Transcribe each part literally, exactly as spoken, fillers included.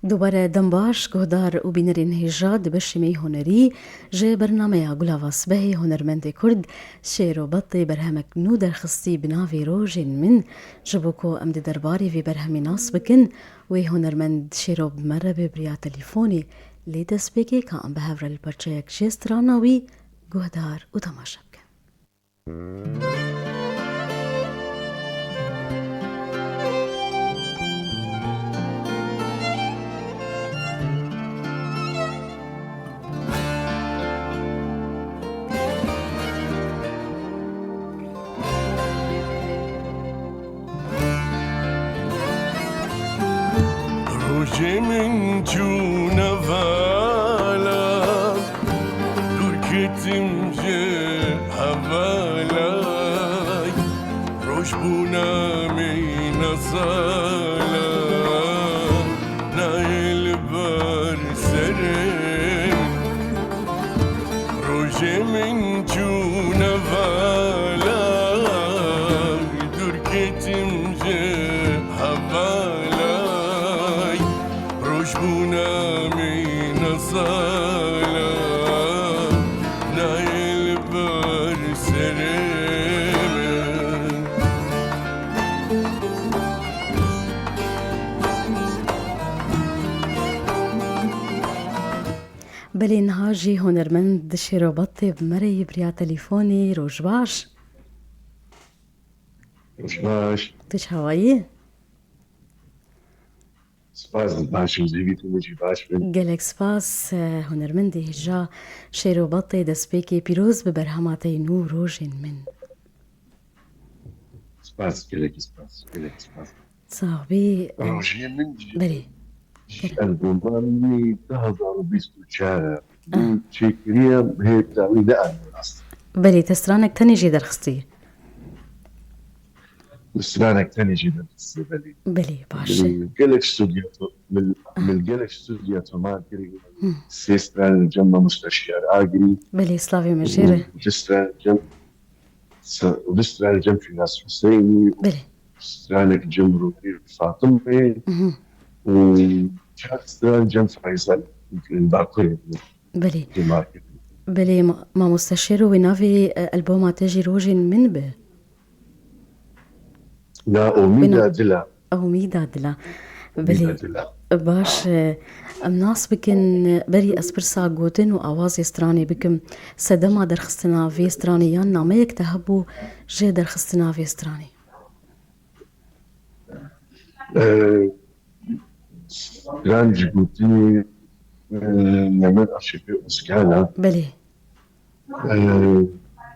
Dubare dem baş, guhdar û bînerên hêja di beşê me yê hunerî ji bernameya Gulava Sibehê hunermendê Kurd Şêro Betê berhemek nû derxistî bi navê Rojên Min. Ji bo ku em di derbarê vê berhemê nas bikin, wê hunermend Şêro bi me re bibiriya telîfonê. Lê destpêkê ka em bi hev re li parçeyek jê strana wî guhdar û temaşe bikin. Rojê min çûne vala, dûr ketim ji hevalay. Rojbûna min sala, nayê li ber serê min. Rojê min çûne vala, dûr ketim ji hevalay. Rojbûna min sala, nayê li ber serê min. Belê niha jî hunermend Şêro Betê bi me re yê biriya telîfonê. Roj baş. Roj baş. Tu çawa yî? Spas, baş im, zêvî tu jî baş bin. Gelek spas, e, hunermendê hêja Şêro Betê, destpêkê pîroz bi berhema te yê nû Rojên Min. Spas, gelek spas, gelek spas. Sax bî. Rojê min jî Belê. Ji albûma min du hezar û bîst û çar e. Bû Ah. çêkiriye, hê dawî ne albûm rast. Belê, te stranek tenê jê derxistî. Stranek tenê jê derxistî, belê. Belê, baş e. Min gelek stûdyo to-, min, Ah. min gelek stûdyo tomar kirî. Hı. Sê stran cem mamoste Şiyar Agirî. Belê, slavê me jê re. Du stran cem Sa-, du stran cem Firas Hüseyinî, Belê. Stranek cem Rûhî Fatimê Mhm. û çar stran cem Faysal Bakurê. Belê. Cem Bakurê. Belê, ma-, mamoste Şêro, wê navê, e, alboma te jî Rojên Min be? Na, Omîda Wina. Dila. Omîda Dila. Omîda Belê. Dila. Baş, e, em nas bikin, berî ez pirsa gotin û awazê stranê bikim. Sedema derxistina vê stranê yan nameyek te hebû ji derxistina vê stranê? Ee, stran ji gotinê, e, Mehmet Aşifê Ozkan e. Belê. Ee,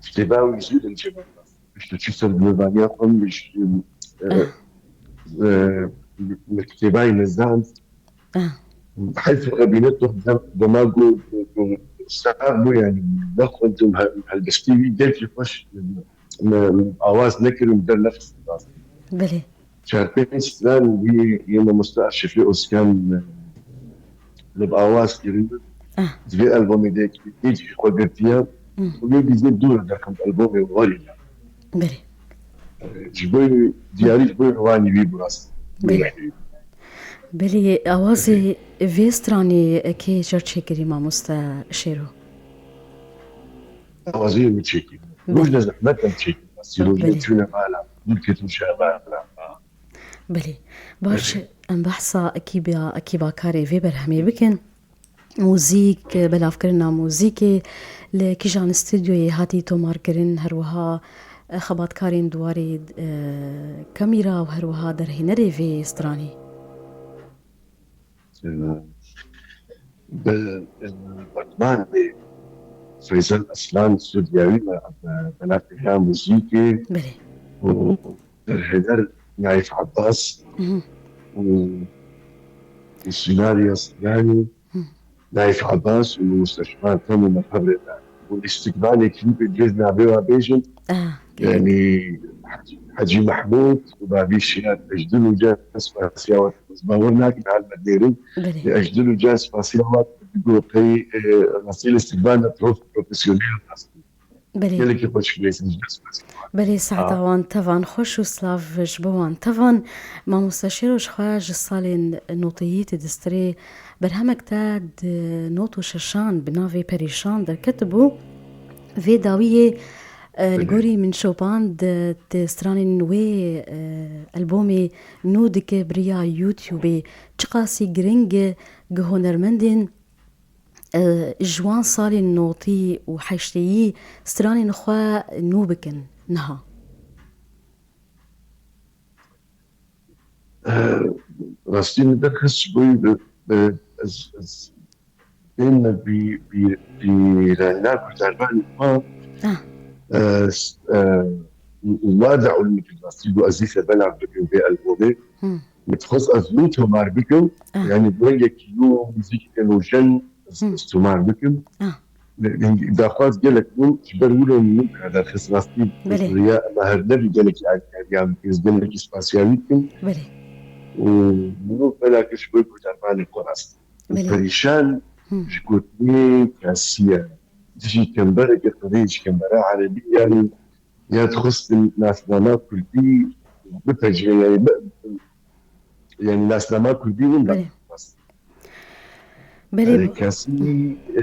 kitêba wî zû dincê min. Piştî çû ser mirovaniya xwe min ji, e, Ah. e, li kitêbayê min zand. Ah. Heyf xwe bîne tu dem, dema ku, ku sax bû, yani, nexwendim, hel-, helbestî wî gelkî xweş, me, awaz nekir û der nexist. Belê. Çar pênc stran wî yê mamoste Aşifê Ozkan, e, li bi awaz kirin. Ah. Di vê albomê de êdî xwe girtiye. Hmm. Û yê dî zê dûr derxin albomê warî ne. Belê. Ji bo diyarî ji bo wanî wî bû rast. Belê. Belê, awazê Belê. Vê stranê kê car çêkirî mamoste Şêro? Awazê min çêkirî. Belê. Roj de zehmet em çêkirî. Sîrojê Belê. Çûne bala. Dûr ketim şevala. Belê. Baş, Belê. Em behsa ekîba, ekîba karê vê berhemê bikin. Muzîk, belavkirina muzîkê li kîjan stûdyoyê hatî tomarkirin, her wiha xebatkarên di warê, e, kamîra û her wiha derhênerê vê stranê? Bi, bi, bi, Feyzel Aslan stûdyoyê me, e, belavkirina muzîkê Belê. Û derhêner Naif Abbas Mhm. û, û senaryo stranê Hı. Naif Abbas û Musteşfan Temû me hevrê me. Û îstikbalê klîpê cihê navê wa bêjin. Ah, Yani Hecî, Hecî Mehmûd û Bavî Şiyar, ez dil û can spasiya we. Ez bawer nakim hal me dêrin. Belê. Ez dil û can spasiya we. Go pey, e, resîl îstikbal me prof-, profesyonel rast. Belê. Gelekî xweş, belê, spas. Belê, seheta wan tevan xweş û silav ji bo wan tevan. Mamoste Şêro, ji xwe ji salên noteyî tu distirê berhemek te di not û şeşan bi navê Perîşan derketibû. Vê dawiyê, e, li Belê. gorî min şopand, e, di stranên wê, e, albomê nû dike bi riya YouTube-ê. Çiqasî giring e gi hunermendên, e, ji wan salên notî û heşteyî stranên xwe nû bikin niha? Eh, rastî min derxist ji bo, eh, ez, ez tên me bî-, bî-, bîrana guhdarvanê xwe, Ah. eh, s-, eh, û, û wada û min rastî got ez dîse belav bikim vê albomê. Hmm. Min dixwest ez nû tomar bikim, Ah. yani bi rengekî nû, muzîkeke nûjen ez, Hmm. ez tomar bikim. Ah. Daxwaz gelek bûn, ji ber wilo min nû derxist rastî Belê. riya me her nebî gelekî alîkariya min kir, ez gelekî spasiya wî dikim. Belê. Û min nû belakir ji bo guhdarvanê xwe rast. Û Belê. Perîşan Hmm. ji gotinê kesî ye. Dijî kembereke qirêj, kembera erebî, yani ya dixwestin nasnama kurdî bipejirîne, yani bi-, yani nasnama kurdî winda Belê. dixwest. Belê. Yani kesî, e,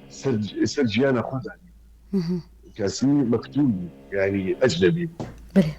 ser, ser jiyana xwe danî. Hı hı. Kesî mektûl bû, yani ecnebî bû. Belê.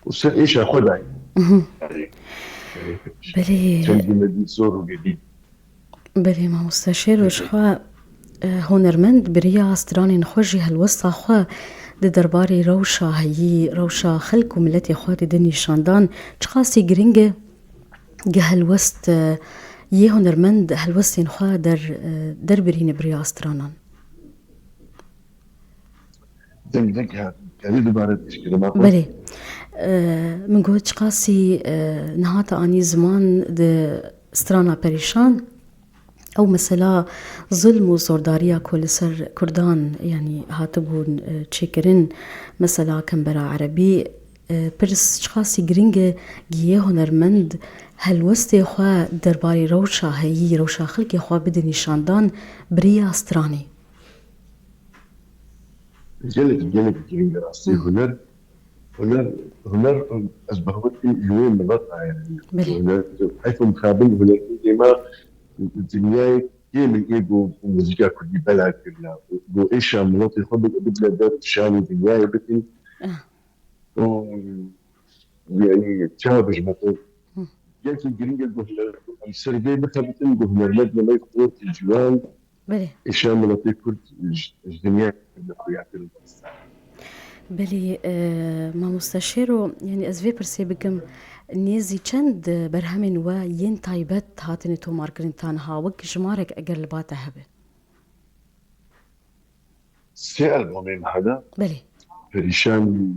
Û ser êşa xwe danî. Hı hı. Yani, yani, Belê. Çendî me dî zor û gedî. Belê, mamoste Şêro, ji xwe, e, hunermend bi riya stranên xwe jî helwesta xwe di derbarê rewşa heyî, rewşa xelk û miletê xwe dide nîşandan. Çiqasî giring e gi helwest, e, yê hunermend helwestên xwe der, e, derbirîne bi riya stranan? Deng, deng, ha, yani dubare pêşkirina xwe. Belê. E, min got çiqasî, e, niha te anî ziman di strana Perîşan, ew mesela zulm û zordariya ku li ser Kurdan, yanî hatibûn, e, çêkirin, mesela kembera erebî, e, pirs çiqasî giring e gi yê hunermend helwestê xwe derbarê rewşa heyî, rewşa xelkê xwe bide nîşandan bi riya stranê? Gelek, gelek giring e rastî Hı. huner. Huner, huner, ez bawer dikim ji wê mileta ye. Belê. Huner, heyf û mixabin hunermendê me dinyayê kêm in ê ku muzîka kurdî bela kirine. Ku êşa miletê xwe bi-, bidine ber şanê dinyayê bikin. Ah. Û, yani, çawa bijme te? Hı. Gelkî giring e ku huner-, em ser vê bixebitin ku hunermendê me xortî ciwan Belê. êşa miletê Kurd ji, ji dinyayê xuya kirin. Belê, e, mamoste Şêro, yani ez vê pirsê bikim, nêzî çend berhemên we yên taybet hatine tomarkirin ta niha, wek jimarek eger li ba te hebe? Sê albomê me hene. Belê. Perîşan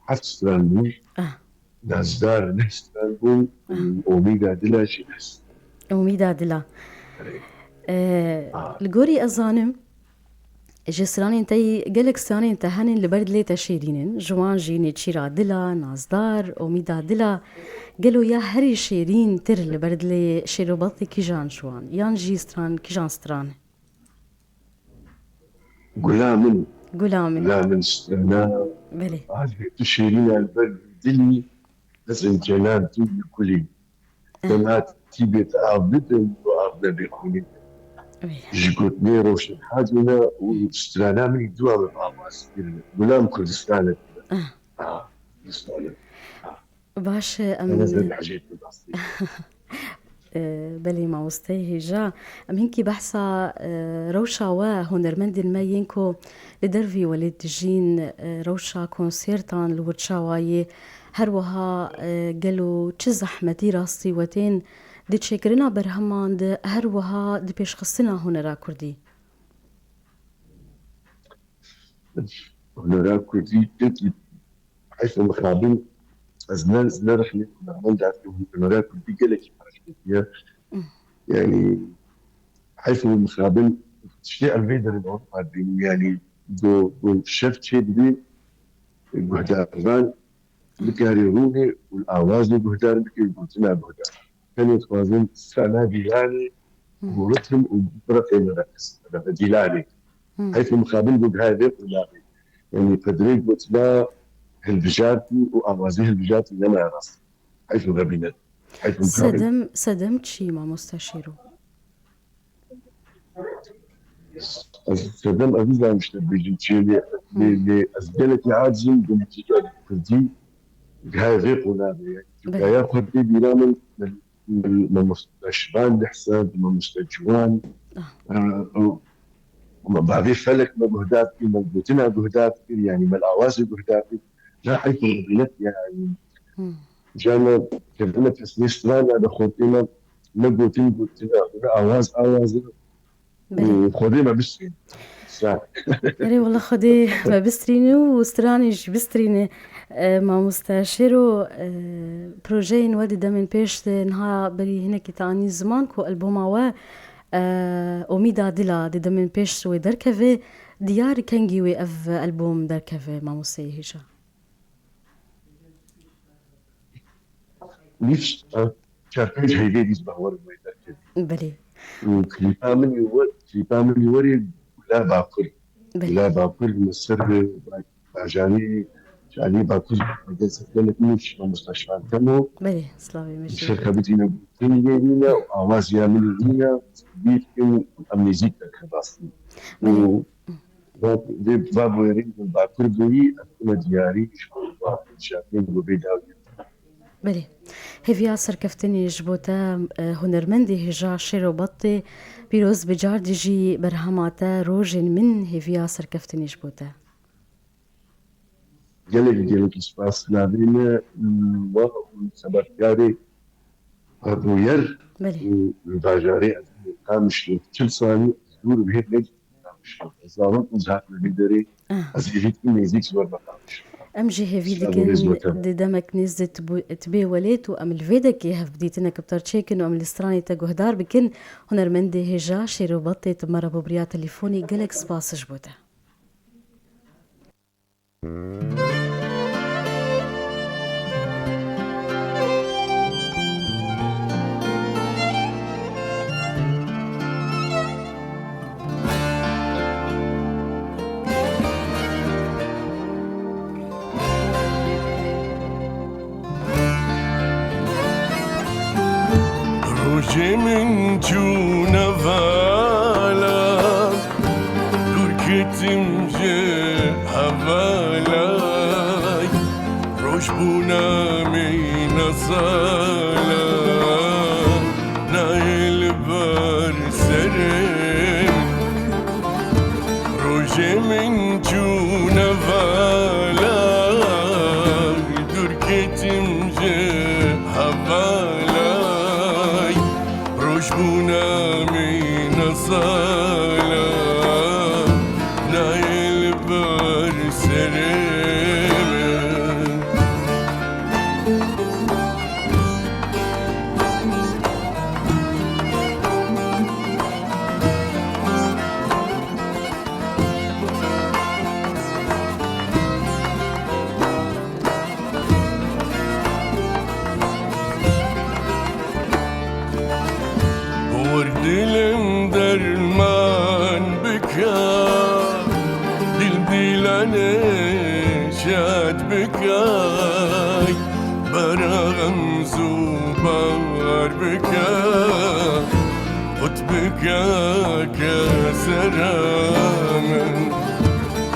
heft stran bû. Ah. Nazdar neh stran bû. Ah. Omîda Dila jî neh stran. Omîda Dila. Belê. Ee, Ah. li gorî ez zanim, ji stranên te yî, gelek stranên te henin li ber dilê te şêrîn in. Ji wan jî Nêçîra Dila, Nazdar, Omîda Dila. Gelo ya herî şêrîn tir li ber dilê Şêro Balxî kîjan ji wan? Yan jî stran, kîjan stran e? Gula min. Gula min. Gula min strana. Belê. Azê tu şêrîn e li ber dilî, ez in cenan tu li kulî. Eh. Dema tîbê te av bidin û av nebê xwînê. Belê. Ji gotinê Roşen Hacî ne û strana min dua min awaz kirin. Gula min Kurdistan e. Eh. Ha, Kurdistan e. Ha. Baş e, em Em ez ê behcê tu bastî. Ee, belê, mamosteyê hêja. Em hinkî behsa, e, rewşa we hunermendên me yên ku li dervî welêt dijîn, e, rewşa konsertan li wir çawa ye, her wiha, e, gelo çi zehmetî rastî we tên di çêkirina berheman de, her wiha di pêşxistina hunera kurdî? Hunera kurdî, heyf û mixabin, ez ne, ez ne rexnê hunermenda ku hunera kurdî gelekî pêş ketiye. Mm. Yani, heyf û mixabin, tiştê em vê derin Ewropa dibînin. Yani, go, go şev çêdibî, guhdarvan bikarî rûnê û awazê guhdar bike, gotina guhdar. Tenê dixwazin strana dîlanê, Hmm. û ritm û bi ritmê reqs, dîlanê. Hmm. Heyf û mixabin got, "Hay vê qulamê." Yanî qedrê gotina hilbijartî û awazê hilbijartî nema rast. Heyf û xebînet. Heyf û Sedem, sedem çi, mamoste Şêro? Ez sedem ez nizanim işte bêjim çi lê, lê, lê ez gelekî aciz im, gelekî kurdî, gihayê vê qûna de. Belê. Çunkaya xwe tê bîra min, min, min, mamoste Şivan Lihsen, mamoste Ciwan, Ah. e, û, û me bavê Felek me guhdar kir, me gotina guhdar kir, yanî me awazê guhdar kir. Na heyf û xebînet yanî. Hmm. Cana kevine pesnê strana de xortê me ne gotin gotina, ne awaz awaza. Belê. Û Xwedê me bistrîn. Sağ. Erê wala Xwedê me bistrîne û stranê jî bistrîne. E, mamoste Şêro, e, projeyên we di demên pêş de niha berî hinekî te anî ziman ku alboma we, e, Omîda Dila di demên pêş wê derkeve. Diyar kengî wê ev albom derkeve, mamosteyê hêja? Nîv, e, çar pênc heyvê dîs bawer bûye derkevî. Belê. Û klîpa min ê we, klîpa min ê werê Gula Bakur. Belê. Gula Bakur li ser, e, ba-, bajarê, şarê Bakur, Mustafî Temo. Belê, slavê me ji Şêro. Şerka bicîne, tenî yê nîne, awaziya min ê nîne, bîr kin em nêzîk derkevin rastî. Belê. Û Va, vê, va bûyerên min Bakur bûyî, ez bûme diyarî ji bo va şartên ku bê dawî. Belê. Hêviya serkeftinê ji bo te, e, hunermendê hêja Şêro Battê, pîroz bi cardî jî berhema te, rojên min, hêviya serkeftinê ji bo te. Gelek, gelek spas navê me, wa û sebatkarê Bûyer Belê. Û bajarê ez Qamişlo çil salî dûr bihêt ne Qamişlo. Ez zarok û zehf li vî derê Ah. ez ê hît û nêzîk zor be Qamişlo. Em jî hêvî Sağ ol, dikin rêz wete. Di demek nêz de tu bû-, tu bê welêt û em li vê dekê hev bidîtinek bi te çêkin û em li stranê te guhdar bikin. Hunermendê hêja Şêro Battê tu me re bû bi riya telefonê, gelek spas ji bo te. Rojê min çûne vala, dûr ketim ji hevalay. Roj bûna min sala, nayê li ber serê min. Rojê min çûne vala, dûr ketim ji hevalay. Roj bûna min sala, nayê li ber serê min. Hor dilim derman bike, dil dilane şad bike, berağım zubar bike. Qut bike kesera min,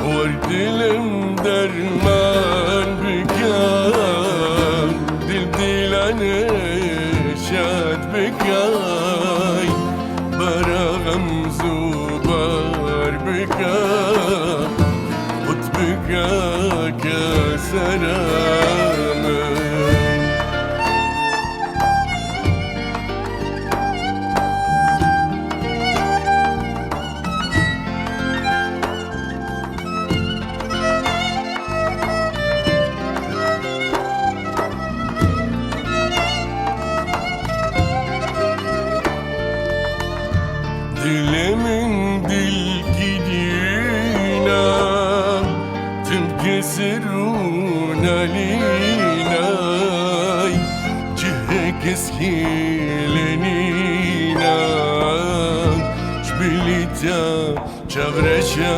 wer dilim derman bike, dil dilane şad bike, berağım zubar bike, qut bike kesera min. Dilê min dilkî dîna, tim kesir û nalînay, cihê keskî lê nîna, ji bilî te çavreşa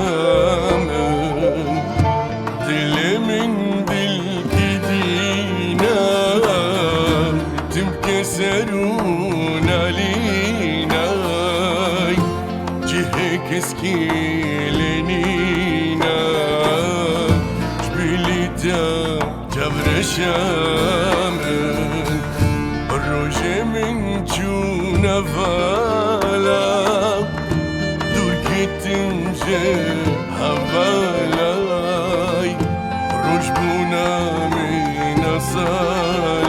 min. Dilê min dilkî dîna, tim ke ser û nalînay, cihê keskî lê nîna, ji bilî te çavreşa min, rojê min çûne vala, dûr ketim ji hevalay, rojbûna min asal